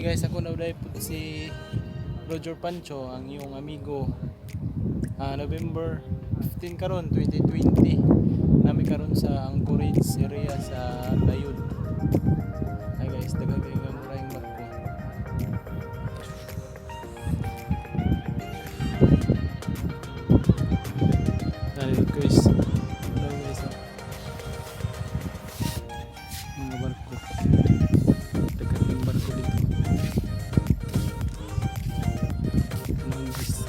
Hey guys, ako na uday pud si Roger Pancho, ang iyong amigo. November 15 karon 2020. Nami karon sa Anchorage area sa Tayud. Hi guys, daghan kayo nga murahing barko. Nalilot guys. Hello guys, oh. Mga barko. Daghan yung barko dito. Ano guys?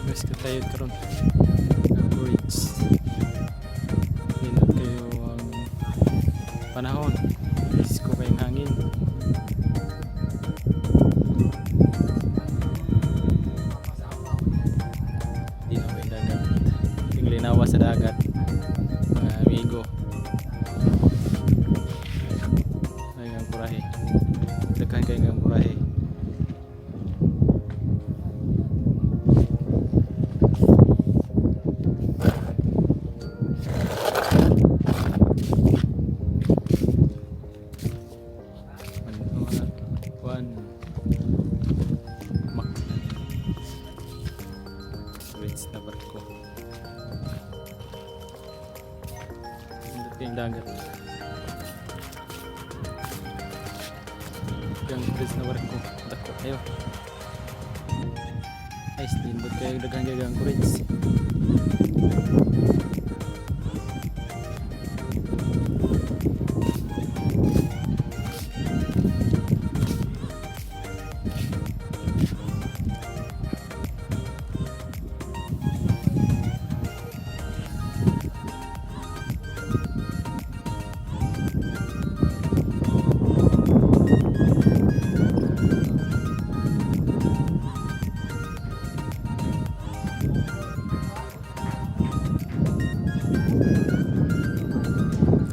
Guys, katayod karon. Anchorage. Nindot kayo ang panahon. Isko kayong hangin. Di na may dagat. Yung linawa sa dagat. Mga amigo. Ay, ang kurahe. Daghan kayo ng kurahe. One, one, mak. Bridge na barko. Nindot kayong dagat. Yung bridge na barko. Dako kayo. Ay, nindot kayo, daghan kayo ang bridge.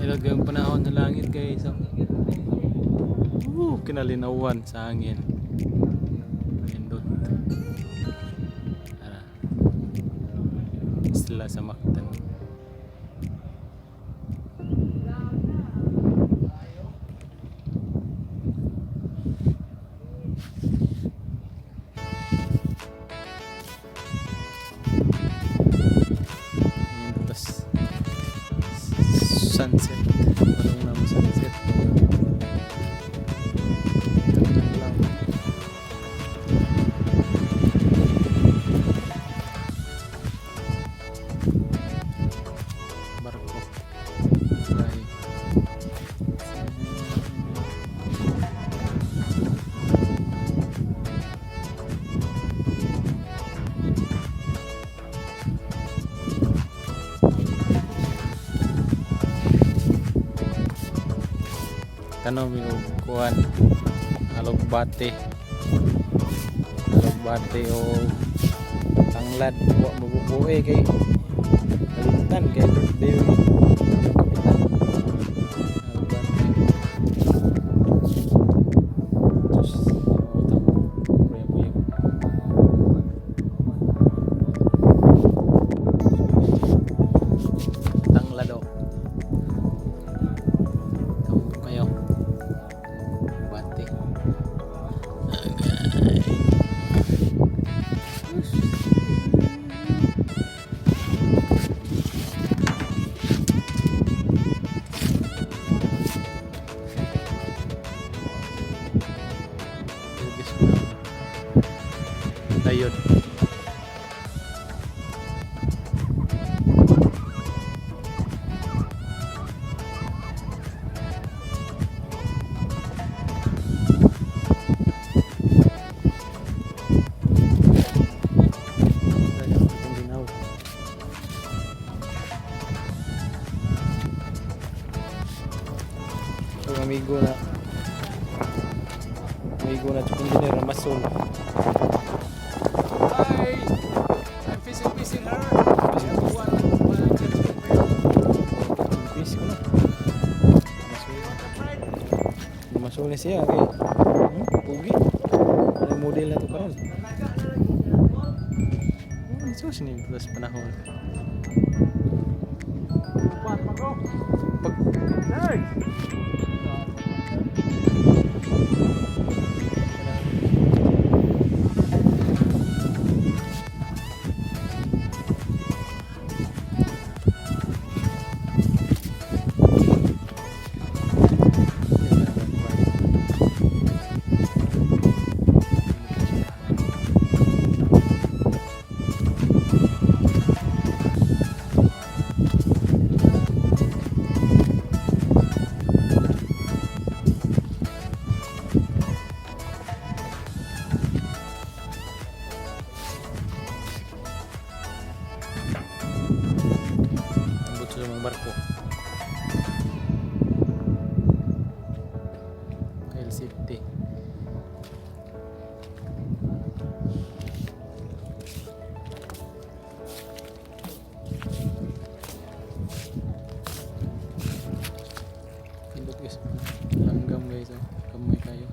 Ilog yung panahon ng langit, guys. Oh. Kinalinawan sa hangin. Nindot. Ara. Isla sa Mactan. Nindot tas sunset. Walang na mo sunset. Ito lang. Barko. Right. Tanaw mi og kuan, alugbate. Alugbate o tanglad, wa mabubuhi kay kalimtan kay birthday ni kapitan. Alugbate. Diyos, utang buyag-buyag. Tanglad o. Tambok kayo. Bate. Agay. Hugis ko na. Dayod. Itong linaw. Itong amigo na chief engineer Ramasol. Hi! I'm fishing, fishing her. Everyone, one Quiz ko na. Ramasol. Ramasol ni siya kay pugi. Ano model na to karon? Oh, sus ni plus panahon. Pag Hey! Ambot sa mga barko. L50. Pindot, guys. Langgam, guys, oh. Kamoy kayo.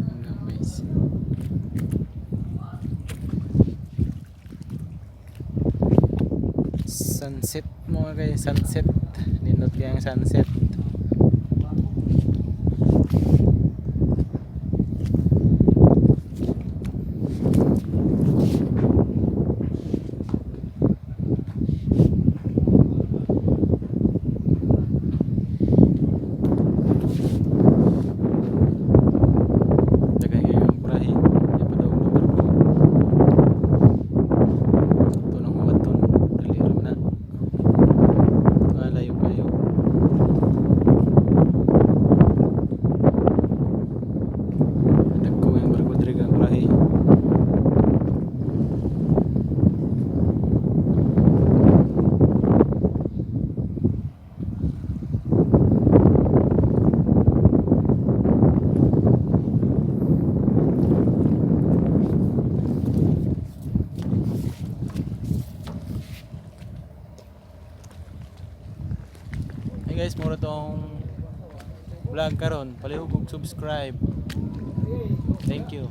Langgam, guys. Sunset mga guys, sunset. Nindot kaya ang sunset. Daghan kayo ang kurahe. Di pa daw na barko. Ito nang huwaton. Dali ra man na. Ah, layo kayo. Dagko yung barko diri ang kurahe. Hey guys, mura tong vlog karon. Palihog og subscribe. Thank you.